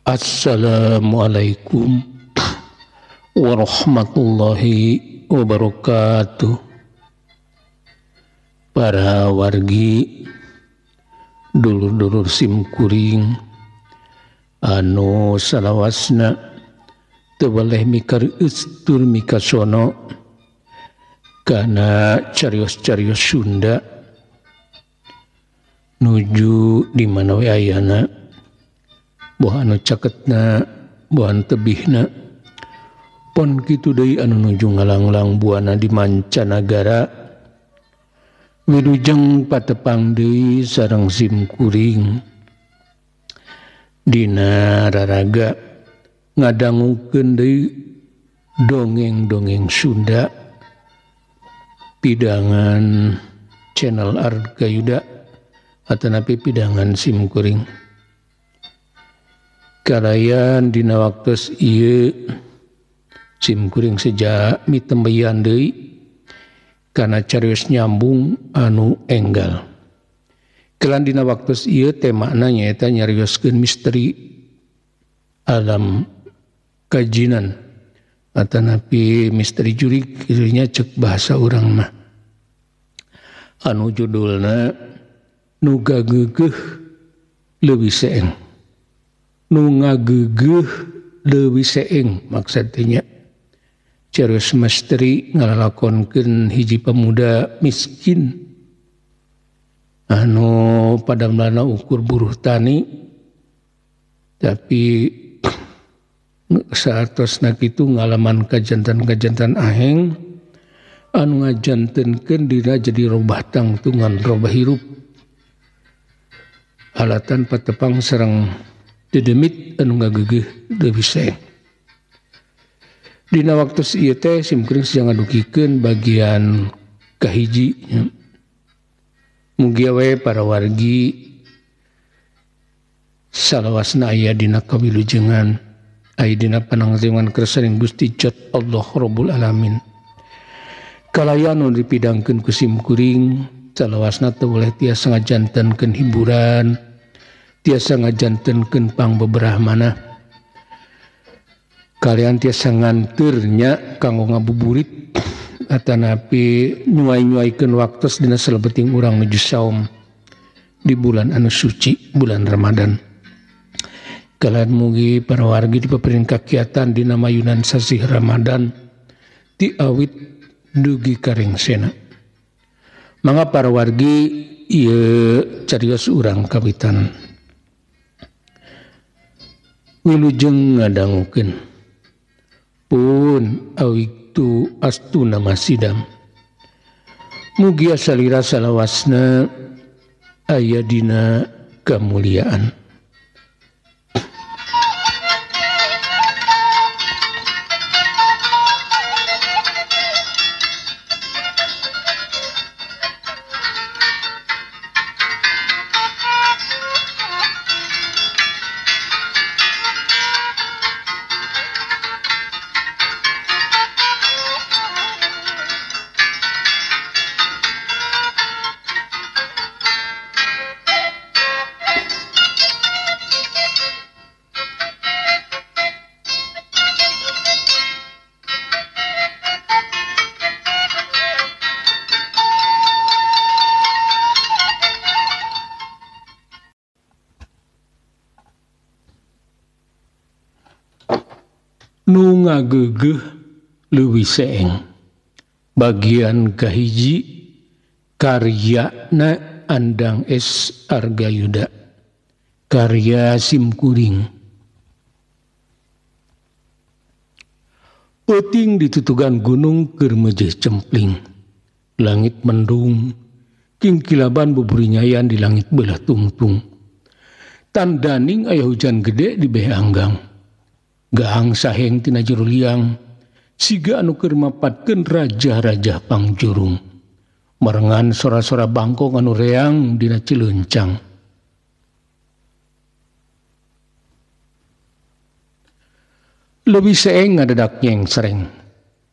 Assalamualaikum warahmatullahi wabarakatuh. Para wargi, dulur-dulur simkuring anu salawasna teu weleh mikareus tur mikasono kana carios-carios Sunda nuju di mana we ayana, boh anu caketna, boh anu tebihna, pon kitu deui anu nuju ngalanglang buana di mancanagara. Wilujeng patepang deui sareng simkuring dina raraga ngadangukeun deui dongeng-dongeng Sunda pidangan channel Argayuda atanapi pidangan simkuring. Kalayan dina waktos ieu simkuring seja mitembeyan deui kana carios nyambung anu enggal. Kelan dina waktos ieu temana nyaeta nyarioskeun misteri alam kajinan atanapi misteri jurig kitu nya cek bahasa urang mah, anu judulna nu gageugeuh leuwih seeng. Nu ngageugeuh leuwih seeng maksudnya carios misteri ngalalakonkeun hiji pemuda miskin anu padamlana ukur buruh tani, tapi saatosna kitu ngalaman kajantan-kajantan aheng anu ngajantenkeun dina jadi robah tangtungan robah hirup alatan patepang sareng dedemit anu ngageugeuh leuwih seeng. Dina waktu ieu teh simkuring sedang ngadugikeun bagian kahiji. Mugia we para wargi salawasna aya dina kawilujengan, aya dina panangzengan kersaning Gusti Jat Allah Rabbul Alamin. Kalayan nu dipidangkeun ku simkuring salawasna teu boleh tiasa ngajantenkeun hiburan, tiasa ngajantenkeun pangbeberah manah. Kalian tiasa nganternya kanggo ngabuburit atanapi nyuai-nyuaikeun waktos dina salebeting urang nuju saum di bulan anu suci, bulan Ramadan. Kalian mugi para wargi dipaparin kakiatan dina mayunan sasih Ramadan ti awit dugi karengsena. Mangga para wargi ieu carios urang kawitan. Wilujeng ngadangukeun pun awiktu astuna masidam. Mugia salira salawasna aya dina kamuliaan. Nu ngageugeuh leuwih seeng. Bagian kahiji karyana Andang S. Argayuda, karya simkuring. Peuting ditutugan gunung keur meujeuh cempling, langit mendung, kingkilaban buburinyayan di langit beulah tungtung. Tandaning aya hujan gede di beh anggang. Gaang saheng tina jero liang, siga anu keur mapatkeun raja-raja pangjurung. Marengan sora-sora bangkong anu reang dina cilencang. Leuwih seeng ngadadak nyengsreng,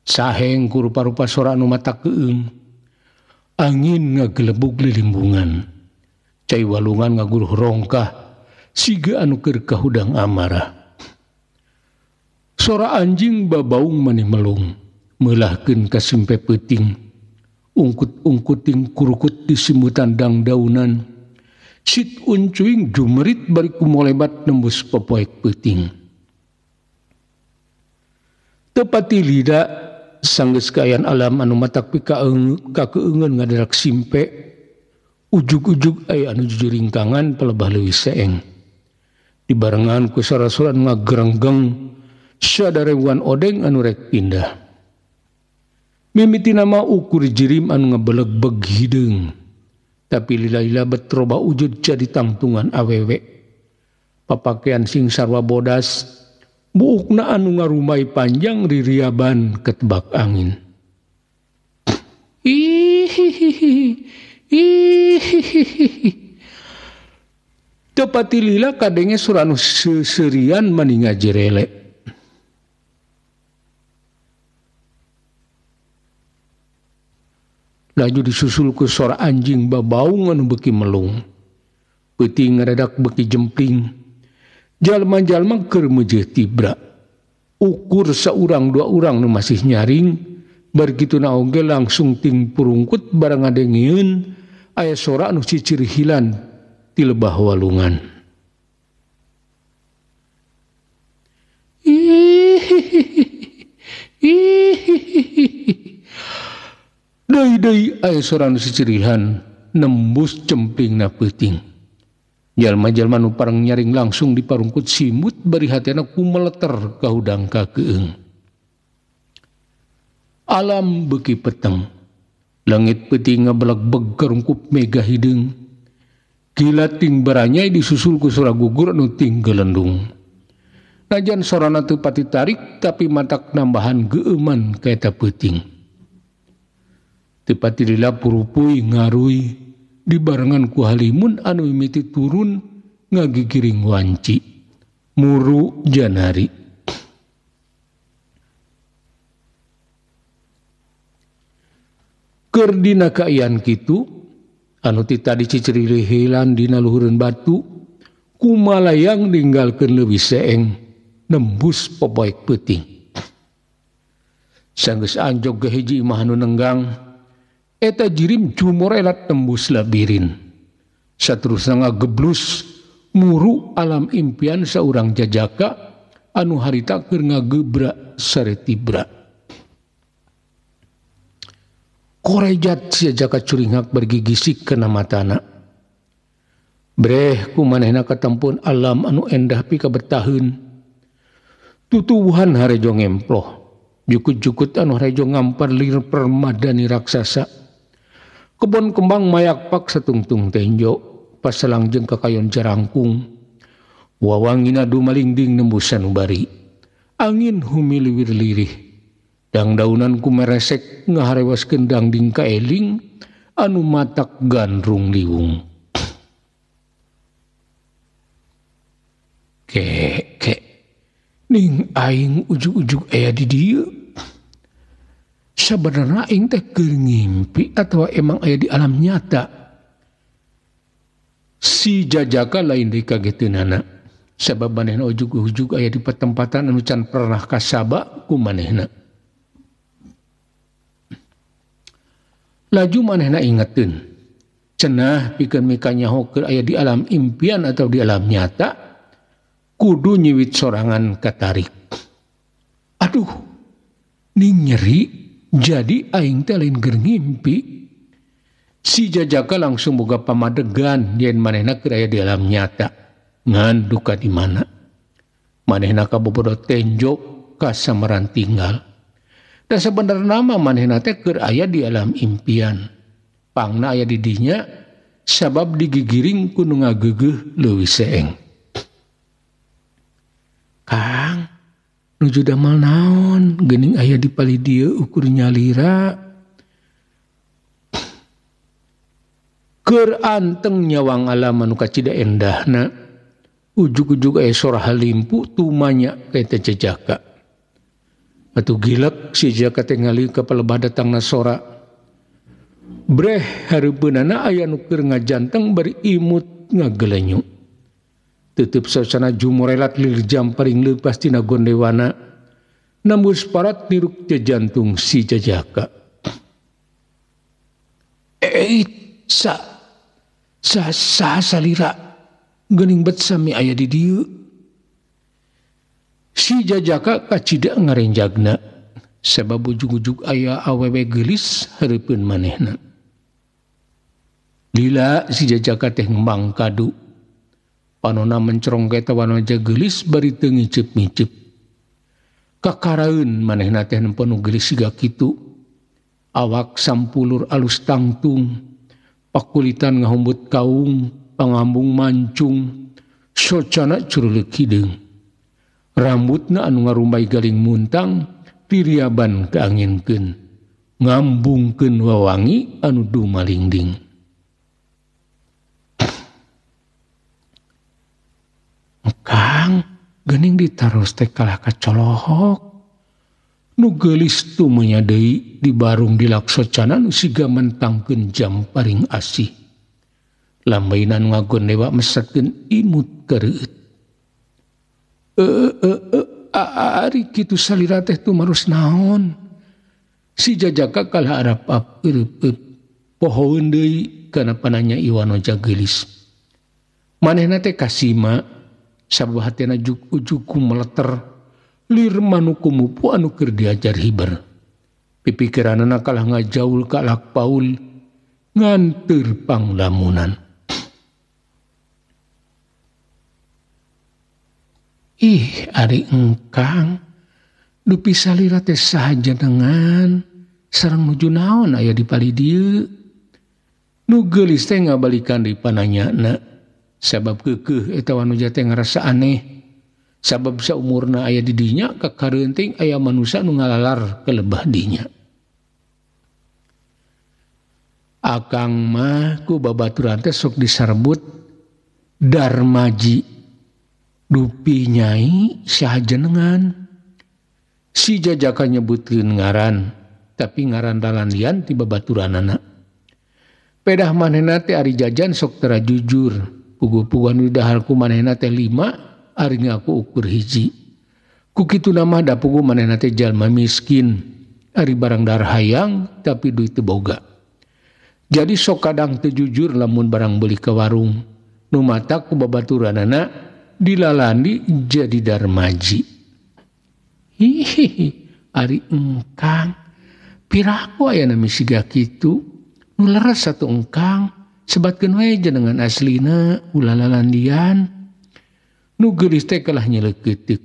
saheng ku rupa-rupa sora anu mata keung. Angin ngagelebug lilimbungan, cai walungan ngaguruh rongkah, siga anu keur kahudang amarah. Sora anjing babaung maneh melung, meulahkeun ka simpe peuting. Ungkut-ungkuting kurukut disimutan dangdaunan. Sit uncuing jumerit bari kumolebat nembus popoek peuting. Tepati lida sanggeus kaayaan alam anu matak pikakeungeun ngadarak simpe. Ujug-ujug aya anu jujuringkangan palebah leuwih seeng. Dibarengan ku sora-soran ngagerenggeng sadarewan odeng anu rek pindah. Mimiti nama ukur jirim anu ngebelegbeg hideung. Tapi lila-lila betroba wujud jadi tangtungan awewe. Papakean sing sarwa bodas, buukna anu ngarumai panjang ririaban ketebak angin. Ihihihi, ihihihi. Tepati lila kadenge suranu seserian maninga jerele. Laju disusul ku sora anjing babaung anu beuki melung. Peuting ngadadak beuki jempling. Jalma-jalma keur meujeuh tibra. Ukur saurang dua urang nu masih nyaring, bar kituna oge langsung ting purungkut barang ngadengieun aya sora anu cicirhilan ti lebah walungan. Ihihihi. Ihihihi. Deui-deui aya sora nu sicirihan nembus cempingna peuting. Jalma-jalma nu parang nyaring langsung diparungkut simut bari hatena kumeleter ka hudang kakeung. Alam beuki peteng. Langit peuting ngabelegbeg karungkup mega hideung. Kilat ting baranyai disusul ku sora gugur anu ting gelendung. Najan sorana teu pati tarik tapi matak nambahan geueuman ka eta peuting. Tepati lila purupui ngarui dibarengan ku halimun anu mimiti turun ngagigiring wanci muru janari. Keur dina kaayaan kitu anu ti tadi cicirihilan dina luhureun batu kumalayang ninggalkeun leuwih seeng nembus popoek peuting. Sanggeus anjog ge hiji imah anu nenggang eta jirim jumorelat tembus labirin. Saterusna ngageblus muru alam impian saurang jajaka anu harita keur ngagebra saretibra. Korejat si jajaka curinghak bergigisik kana matana. Breh ku manehna katempun alam anu endah pika bertaheun. Tutuwuhan harejo ngemploh. Jukut-jukut anu harejo ngampar lir permadani raksasa. Kebon kembang mayak pak satungtung tenjo, pasalang jeung kakayon jarangkung. Wawangina dumalingding nembus sanubari. Angin humiliwir lirih. Dangdaunan kumeresek ngaharewaskeun dangding kaeling anu matak gandrung liwung. Ke ke ning aing ujug-ujug aya di dieu. Sabenerna aing teh keur ngimpi atawa emang aya di alam nyata. Si jajaka lain deui kageteunana. Sabab manehna ujug-ujug aya di patempatan anu can pernah kasaba ku manehna. Laju manehna ingeteun. Cenah pikeun mikanyaho keur aya di alam impian atau di alam nyata, kudu nyiwit sorangan katarik. Aduh, ning nyeri. Jadi aing teh lain keur ngimpi. Si jajaka langsung boga pamadegan yen manehna keur aya di alam nyata. Ngan duka di mana? Manehna kabobodo tenjo kasamaran tinggal. Da sabenerna mah manehna teh keur aya di alam impian. Pangna aya di dinya sabab digigiring ku nu ngageugeuh leuwih seeng. Kang, nuju damel naon geuning aya di palih dieu ukur nyalira. Keur anteng nyawang alam anu kacida endahna. Ujug-ujug aya sora halimpu tumanya ka eta jajaka. Atuh gilek si jajaka teh ngali ka palebah datangna sora. Breh hareupeunana aya nu keur ngajanteng bari imut ngagelenyu. Tetep sasana jumorelat lir jamparing leupas tina gondewana. Nambus parat niruk jantung si jajaka. Sa sa sa salira geuning bet sami aya di dieu. Si jajaka kacida ngarenjagna sabab ujug-ujug aya awewe geulis hareupeun manehna. Lila si jajaka teh ngembang kadu. Panona mencerong ka eta wanoja geulis bari teu ngiceup-ngiceup. Kakaraeun manehna teh nempo nu geulis siga kitu. Awak sampulur alus tangtung, pakulitan ngahumbut kaung, pangambung mancung, socana curuleuk hideung. Rambutna anu ngarumbay galing muntang, tiriaban kaanginkeun, ngambungkeun wawangi anu dumalingding. Kang, geuning ditaros teh kalah kacolohok. Nu geulis tumenya deui di barung dilaksocana nu siga mentangkeun jam paring asih. Lambaina nu ngagon dewa mesetkeun imut kareueut. Ari kitu salira teh tumaros naon? Si jajaka kalah arap-ap eureup-eup. Pohoeun deui kana pananya Iwanoja geulis. Manehna teh kasima sabab hatena ujug ku meleter. Lir manuku mupu anu keur diajar hiber. Pipikiranana kalah ngajaul ka lak paul nganteur panglamunan. Ih, ari engkang dupi salira teh saha jenengan sareng nuju naon aya di palih dieu. Nu geulis teh ngabalikan deui pananyana sabab keukeuh eta wanuja teh ngarasa aneh. Sabab saumurna aya di dinya kakareunting aya manusia nu ngalalar ke lebah dinya. Akang mah ku babaturan teh sok disarbut Darmaji. Dupi nyai saha jenengan. Si jajaka nyebutkeun ngaran, tapi ngaran lalandian ti babaturanana. Pedah manehna teh ari jajan sok tera jujur. Puguh-puguhan nu dahar ku manehna teh 5, ari ngaku ukur hiji. Ku kitu nama da puguh manehna teh jalma miskin, ari barang dahar hayang tapi duit teu boga. Jadi sok kadang teu jujur lamun barang beuli ka warung. Nu matak ku babaturanana dilalandi jadi Darmaji. Hihihi, ari engkang piraku aya nami siga kitu. Nu leres satu engkang sebatkeun we jenengan aslina ulah lalandian. Nu geulis teh kalah nyeleukeuteup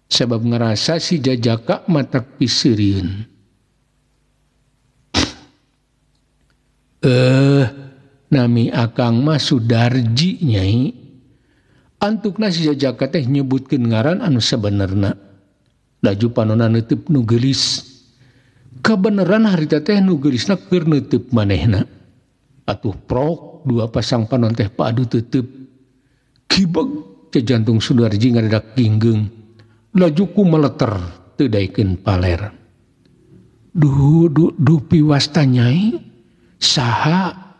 sabab ngarasa si jajaka matak piseurieun. Nami akang mah Sudarji nyai. Antukna si jajaka teh nyebutkeun ngaran anu sabenerna. Laju panona neuteub nu geulis. Kabeneran harita teh nu geulisna keur neuteub manehna. Atuh prok dua pasang panon teh paadu teuteub. Kibeg jantung Sudarji ngaredak ginggeung. Laju ku meleter teu daekeun paler. Duh duh dupi wasta nyai saha.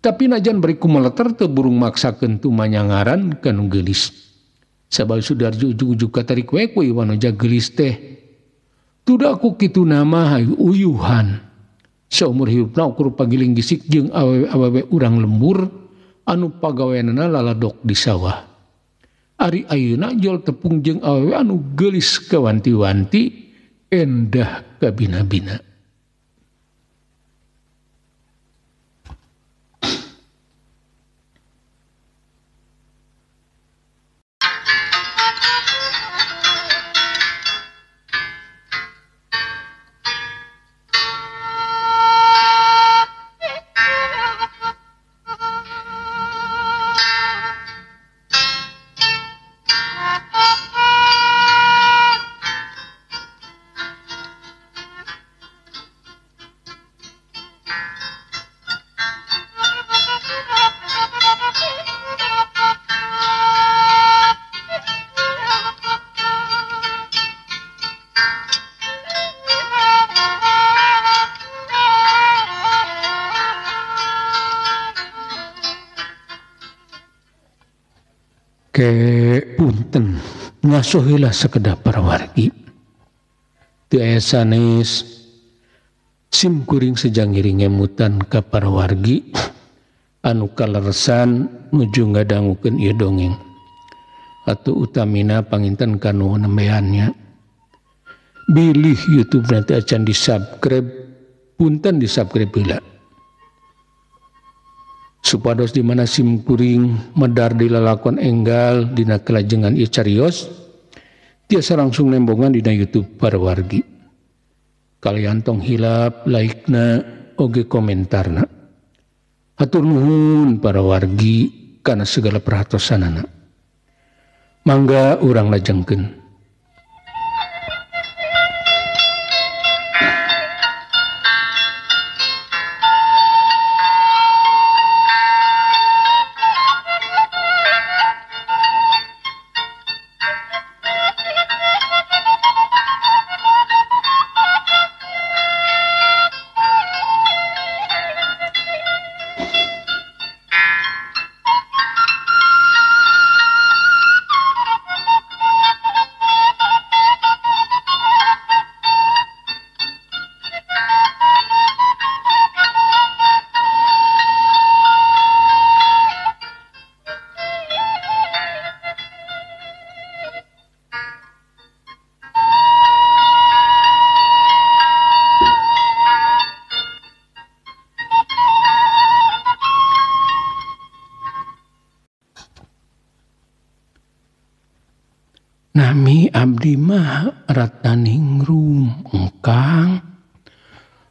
Tapi najan bari ku meleter teu burung maksakeun tumanya ngaran ka nu geulis. Sabab Sudarji ujug-ujug katarik we ku Iwanoja geulis teh. Tuda ku kitu nama hayu uyuhan. Saumur hirupna ukur pagiling gisik jeung awewe-awewe urang lembur anu pagaweanana laladok di sawah. Ari ayeuna jol tepung jeung awewe anu geulis kawanti-wanti endah kabina-bina. Ke punten ngaso heula sakedap para wargi. Teu aya sanes sim kuring sejang ngiring ngemutan ka para wargi anu kaleresan nuju ngadangukeun ieu dongeng atau utamina panginten kanu nembeannya. Bilih YouTube nanti acan di-subscribe, punten di-subscribe heula supados di mana sim kuring medar di lalakon enggal dina kelajengan ieu carios tiasa langsung nembongan dina YouTube para wargi. Kalian tong hilap like-na oge komentarna. Hatur nuhun para wargi kana segala perhatosanana. Mangga urang lajengkeun. Nami abdi mah Ratnaningrum engkang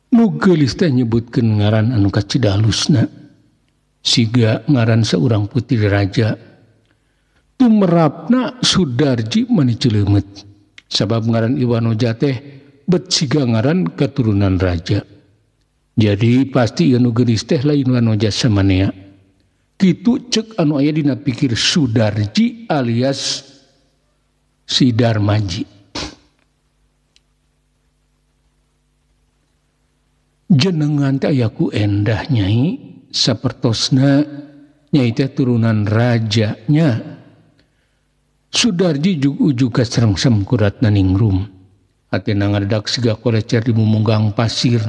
nu geulis teh nyebutkeun ngaran anu kacidalusna siga ngaran saurang putri raja. Tumerapna Sudarji mani ceuleumut sabab ngaran Iwanoja teh bet siga ngaran katurunan raja. Jadi pasti ieu nu geulis teh lain Wanoja samanea. Kitu ceuk anu aya dina pikir Sudarji alias si Darmaji. Jenengan teh aya ku endah nyai sapertosna nyai teh turunan raja nya. Sudarji jug-ujug kasrengsem ku Ratnaningrum. Hatena ngadedak siga kolecer di mumunggang pasir.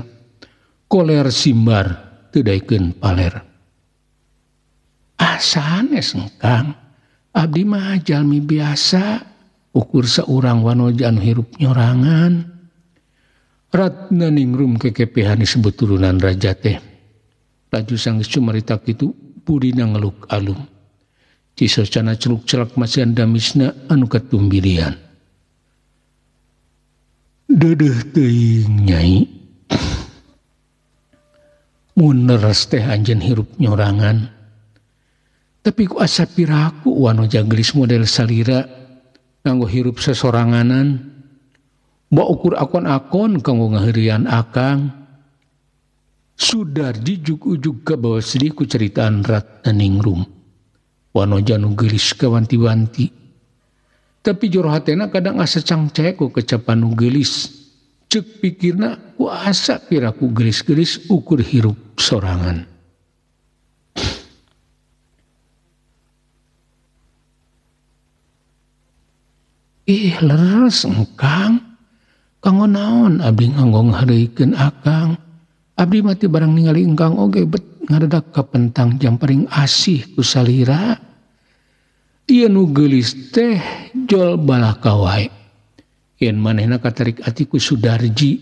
Koler simbar teu daekeun paler. Ah sanes engkang, abdi mah jalmi biasa. Ukur saurang wanoja anu hirup nyorangan. Ratnaningrum kekepehan disebut turunan raja teh. Laju sanggeus cumarita kitu budina ngeluk alum. Cisocana celuk-celak masihan damisna anu katumbilian. Deudeuh teuing nyai. Mun leres teh anjeun hirup nyorangan. Tapi ku asa piraku wanoja geulis model salira nganggo hirup sesoranganan, mbok ukur akon-akon kanggo ngaheureuyan akang. Sudarji jug-ujug kabawa sedih ku ceritaan Ratnaningrum. Wanoja nu geulis kawanti-wanti. Tapi jero hatena kadang asa cangcek ku kecapan nu geulis. Ceuk pikirna ku asa piraku geulis-geulis ukur hirup sorangan. Ih leres engkang, kanggo naon abdi nganggo ngahareuikeun akang. Abdi mati barang ningali engkang oge bet ngaredak kapentang jamparing asih ku salira. Ieu nu geulis teh jol balaka wae. Yen manehna katarik ati ku Sudarji,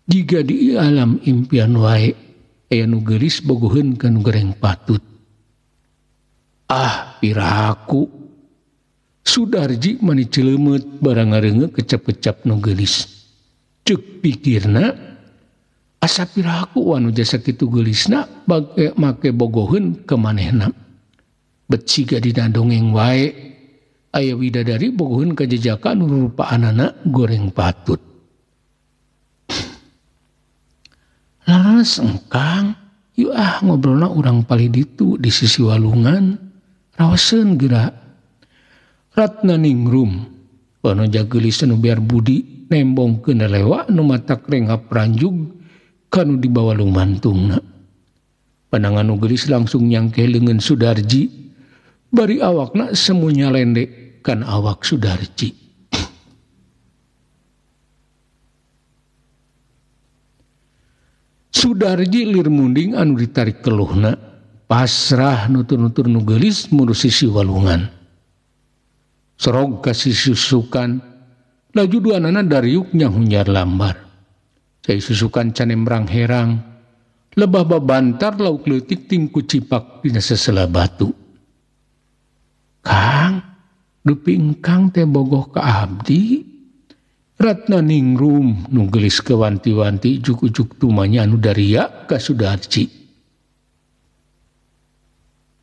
jiga di alam impian wae aya nu geulis bogoheun ka nu goreng patut. Ah piraku. Sudarji mani ceuleumut barang ngareungeuk kecap-kecap nu geulis. Ceuk pikirna asa piraku anu jasa kitu geulisna bage make bogoheun ka manehna. Bet siga dina dongeng wae aya widadari bogoheun ka jejaka nu rupaanana goreng patut. Leres engkang, yuk ah ngobrolna urang palih ditu di sisi walungan, rawaseun geura. Ratnaningrum wanoja geulis anu biar budi nembongkeun lewa nu matak renghap ranjug kanu dibawa lumantungna. Pandangan nu geulis langsung nyangkeh leungeun Sudarji, bari awakna semuanya lendek kan awak Sudarji. Sudarji lir munding anu ditarik keluhna pasrah nutur-nutur nu geulis muru sisi walungan. Sorog ka sisi susukan laju duanana dariuk nyahunjar lambar. Cai susukan canemrang herang lebah babantar lauk leutik ting kucipak dina sesela batu. Kang, dupi engkang teh bogoh ka abdi. Ratna ningrum nu geulis kewanti-wanti ujug-ujug tumanya anu daria ka Sudarji.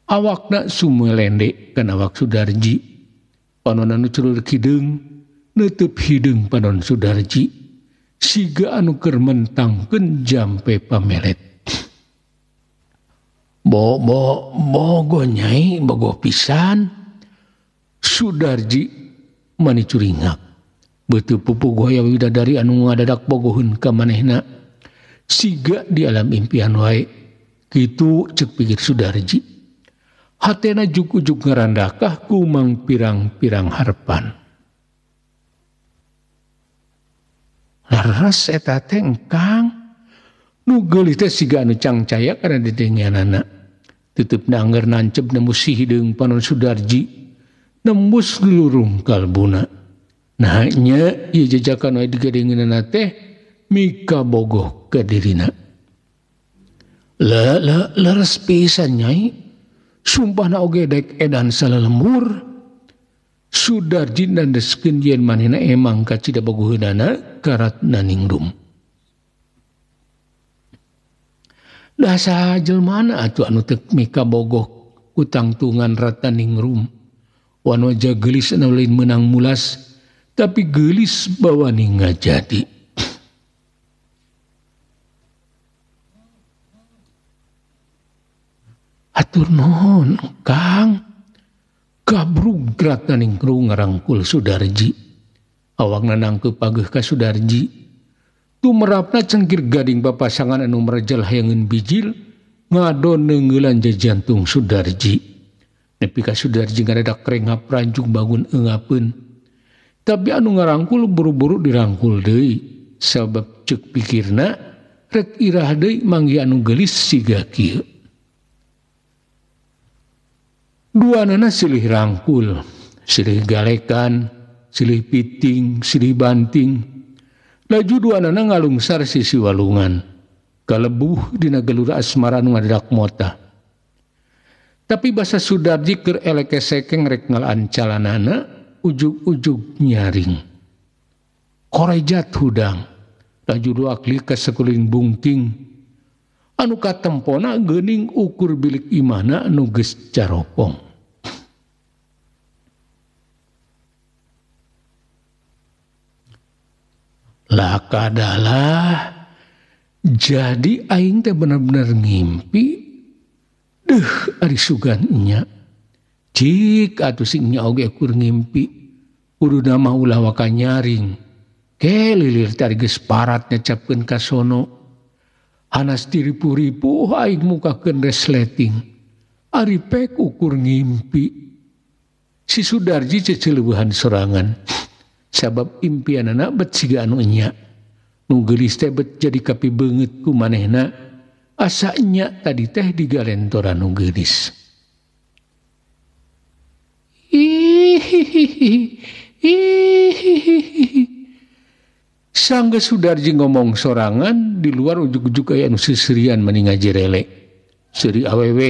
Awakna sumelende kana awak Sudarji. Panon anu celur kideung neuteub hideung panon Sudarji. Siga anu keur mentangkeun jampe pamelet. Bo bo bogoh nyai bogoh pisan. Sudarji mani curingak. Beuteung pupugoh aya widadari anu ngadadak bogoheun ka manehna. Siga di alam impian wae. Kitu ceuk pikir Sudarji. Hatena jug-ujug ngarandakah ku mangpirang-pirang harepan. Leres eta teh engkang. Nu geulis teh siga anu cangcaya kana dedengeanana. Tutupna angger nancep nembus si hideung panon Sudarji. Nembus lurung kalbuna. Nah nya ieu jejakan wae digadengeunana teh mika bogoh ka dirina. La la leres pisan nyai. Sumpahna oge dek edan salalembur. Sudarji nandeskeun yen manehna emang kacida bogoheunana ka Ratna Ningrum. Dasa jelmana atuh anu teu mika bogoh kutangtungan Ratna Ningrum. Wanoja geulis anu lain meunang mulas, tapi geulis bawani ngajadi. Atur nuhun, Kang. Gabrug Ratna Ningrum ngarangkul Sudarji. Awakna nangkeup pageuh ka Sudarji. Tumerapna cengkir gading papasangan anu merejel hayangeun bijil ngadon neungeulan jajantung Sudarji. Nepi ka Sudarji ngadadak rengap ranjung bangun eungapeun. Tapi anu ngarangkul buru-buru dirangkul deui sabab ceuk pikirna rek irah deui manggi anu geulis siga kieu. Duanana silih rangkul, silih galekan, silih piting, silih banting. Laju duanana ngalungsar sisi walungan. Kalebuh dina gelura asmara nu ngadadak mota. Tapi basa Sudarji keur eleke sekeng rek ngalaan calanana, ujug-ujug nyaring. Korejat hudang, laju dua kali ka sakuliling bungking. Anu katempona geuning ukur bilik imahna anu geus caropong. Lakadalah jadi aing teh bener-bener ngimpi. Deuh ari sugan nya. Cik atuh sing nya oge kur ngimpi. Kuduna mah ulah waka nyaring. Ke lilir teh ari geus parat nyecapkeun ka sono. Hanas diripu-ripu aing mukakeun resleting. Ari pek ukur ngimpi. Si Sudarji ceceleuhan sorangan. Sabab impianana bet siga anu nya. Nu geulis teh bet jadi kapibeungeut ku manehna. Asa nya tadi teh digalentoran nu geulis. Hihihi. Hihihi. Sanggeus Sudarji ngomong sorangan di luar ujug-ujug aya anu seuseurian mani ngajirele. Seuri awewe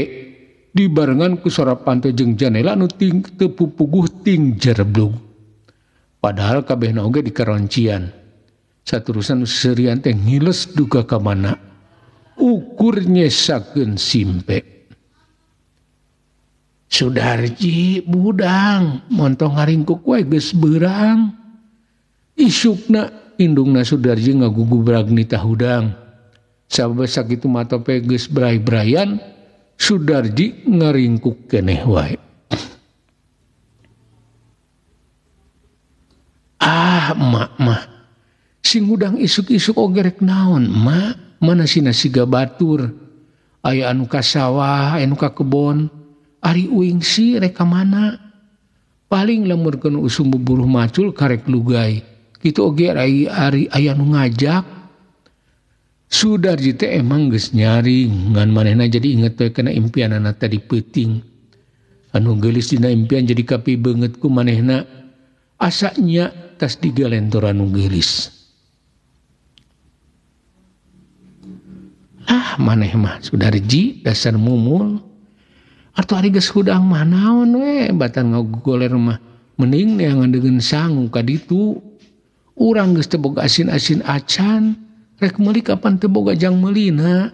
dibarengan ku sora panto jeung janela anu ting teu pupuguh ting jerblug. Padahal kabehna oge dikaroncian. Saturusan seuseurian teh ngiles duka ka mana. Ukur nyesakeun simpe. Sudarji budang montong ngaringkuk wae geus beurang. Isukna indungna Sudarji ngagugubrag nita hudang. Sabab sakitu matope geus bray-brayan, Sudarji ngaringkuk keneh wae. Ah, emak mah. Sing hudang isuk-isuk oge rek naon, emak? Mana sina siga batur? Aya anu ka sawah, aya anu ka kebon. Ari uing si rek ka mana? Paling lamun keun usum buburuh macul karek lugai. Kitu oge ari aya nu ngajak. Sudarji teh emang geus nyaring ngan manehna jadi inget we kana impianana tadi peuting. Anu geulis dina impian jadi kapibeungeut ku manehna asa nya tas digalentoran nu geulis. Ah maneh mah Sudarji dasar mumul. Atuh ari geus hudang mah naon we batan ngagoler mah mending neangan deungeun sangu ka ditu. Urang geus teu boga asin-asin acan. Rek meuli kapan teu boga jang meulina.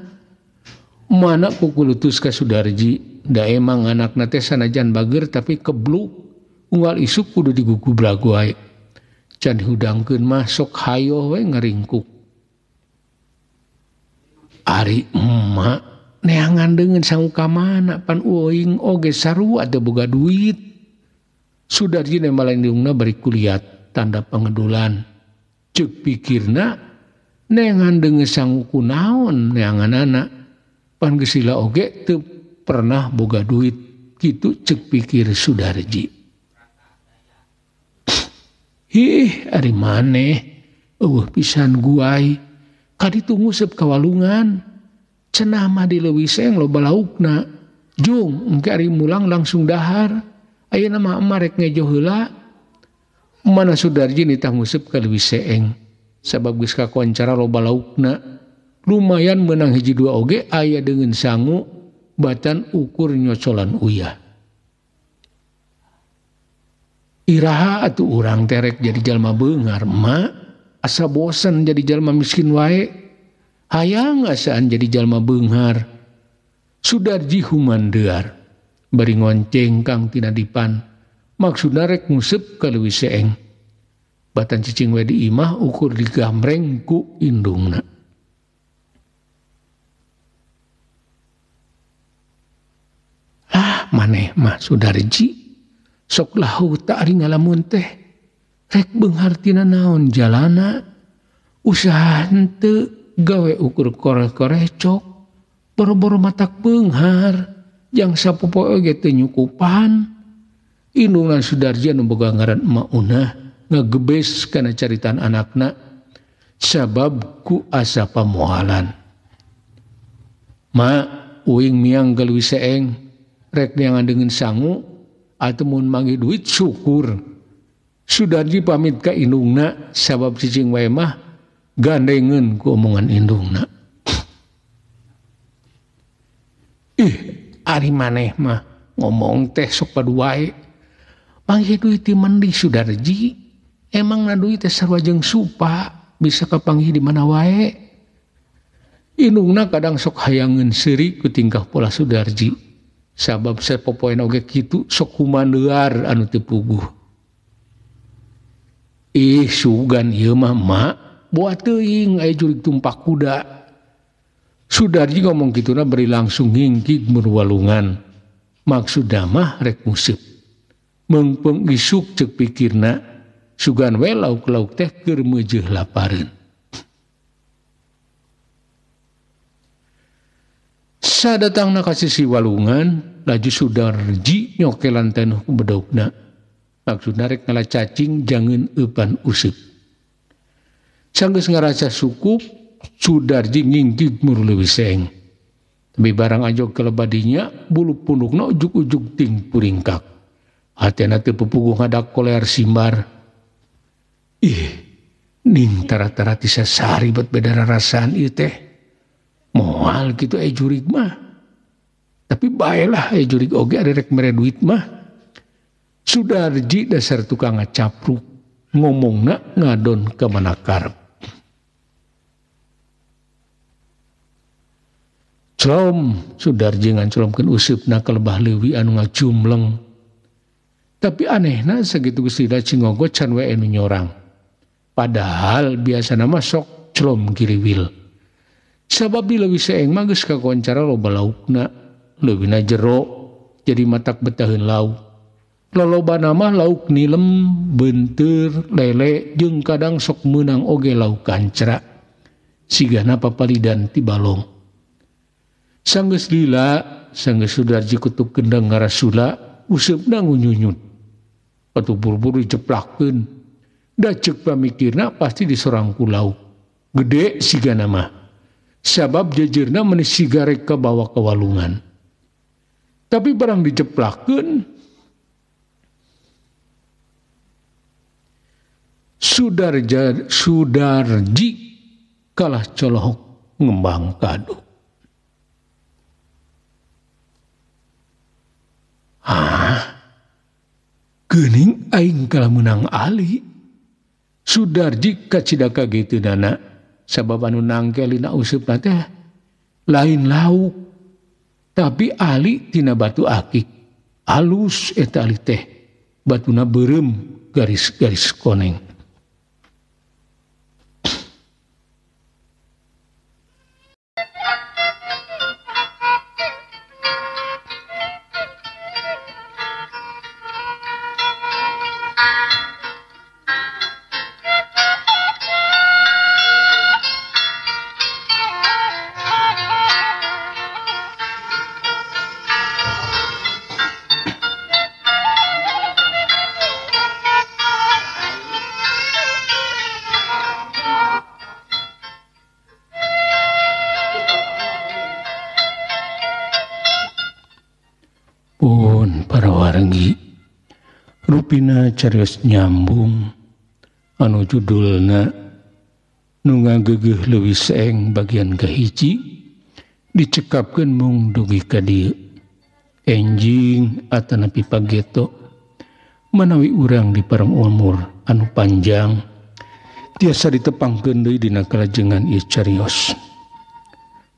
Mana kukulutus ka Sudarji, da emang anakna teh sanajan bager tapi kebluk. Unggal isuk kudu digugublag wae. Can dihudangkeun mah sok hayoh we ngaringkuk. Ari emak neangan deungeun sangu ka mana pan uing oge sarua teu boga duit. Sudarji nembalan indungna bari kuliat tanda pangedulan. Ceuk pikirna neangan deungeun sangu kunaon neanganana pan geus lila oge teu pernah boga duit kitu ceuk pikir Sudarji. Hih ari maneh eueuh pisan guai kaditu nguseup ka walungan cenah mah di leuwih seeng loba laukna jung engke ari mulang langsung dahar ayeuna mah emak rek ngejo heula. Mana Sudarji nitah nguseup ka leuwih seeng sabab geus kakoncara loba laukna lumayan menang hiji dua oge aya deungeun sangu batan ukur nyocolan uyah. Iraha atuh urang terek jadi jalma beunghar mak asa bosen jadi jalma miskin wae hayang asaan jadi jalma beunghar. Sudarji humandear bari ngonceng kang tina dipan maksudna rek nguseup ka leuwih seeng. Batan cicing we di imah ukur digamreng ku indungna. Ah maneh mah Sudarji sok lahu tak ari ngalamun teh rek beunghar tina naon jalana usaha henteu gawe ukur koreh-koreh cok boro-boro matak beunghar jang sapopoe oge teu nyukupan. Indungna Sudarji anu boga ngaran Emak Unah ngagebes kana caritaan anakna sabab ku asa pamoalan. Ma uing miang ka leuwih seeng rek neangan deungeun sangu atuh mun manggih duit syukur. Sudarji pamit ka indungna sabab cicing wae mah gandengeun ku omongan indungna. Ih ari maneh mah ngomong teh sok padu wae. Manggih duit ti mendih Sudarji. Emang na duit teh sarua jeung supa bisa kapanggih di mana wae. Indungna kadang sok hayangeun seuri ku tingkah pola Sudarji. Sabab sapopoena oge kitu sok humandear anu teu puguh. Ih sugan ieu mah mak boa teuing aya jurig tumpak kuda. Sudarji ngomong kituna bari langsung ngingkig mun walungan. Maksudna mah rek nguseup. Meungpeung isuk ceuk pikirna sugan we lauk-lauk teh keur meujeuh lapareun. Sadatangna ka sisi walungan laju Sudarji nyokelan tenuh ku bedogna. Maksudna rek ngala cacing jangeun eupan useup. Sanggeus ngarasa sukup Sudarji ngingkig mur leuwih seeng. Tapi barang ajog ka lebadinya bulu pundukna ujug-ujug ting puringkak. Hatena teu pupuguh ngadak kolear simbar. Ih, ning tara-tara ti sasari bet beda rarasaan ieu teh. Moal kitu jurig mah. Tapi baelah jurig oge ari rek mere duit mah. Sudarji dasar tukang ngacapruk ngomongna ngadon ka mana karep. Celom Sudarji ngancelomkeun useupna ka lebah leuwi anu ngajumleng. Tapi anehna sakitu geus lila cingogo can we anu nyorang. Padahal biasana mah sok celom giriwil. Sabab di leuwih seeng mah geus kakoncara loba laukna, leuwihna jero jadi matak betaheun lauk. Lolobana mah lauk nilem, beunteur, lele jeung kadang sok meunang oge lauk kancra. Sigana papalidan ti balong. Sanggeus lila, sanggeus Sudarji kutuk kendang ngarasula, useupna ngunyunyut. Atuh buru-buru diceplakeun. Da ceuk pamikirna pasti disorang ku lauk. Gede sigana mah. Sabab jejerna meni sigarek kabawa ka walungan. Tapi barang dijeplakeun Sudarji kalah colohok ngembang kado. Ah, geuning aing kalah meunang ali. Sudarji kacida kageteunana sabab anu nangkel dina useupna teh lain lauk tapi ali tina batu akik. Alus eta ali teh batuna beureum garis-garis koneng. Pun para wargi rupina carios nyambung anu judulna nu ngagegeuh leuwih seeng bagian kahiji dicekapkeun mung dugi ka dieu. Enjing atanapi pageto manawi urang di parang umur anu panjang tiasa ditepangkeun deui dina kalajengan ieu carios.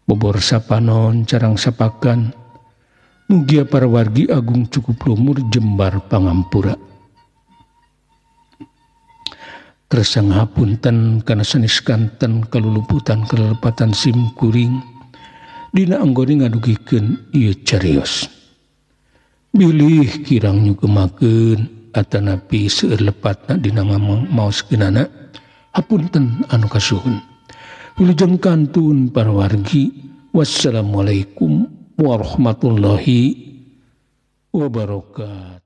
Bobor sapanon carang sapakan mugia para wargi agung cukup lumur jembar pangampura. Tresang hapunten kana sanes kanten kaluluputan kalelepatan sim kuring dina anggone ngadugikeun ieu carios. Bilih kirang nyugemakeun atanapi seueur lepatna dina maoskeunana hapunten anu kasuhun. Wilujeng kantun para wargi. Wassalamualaikum warahmatullahi wabarakatuh.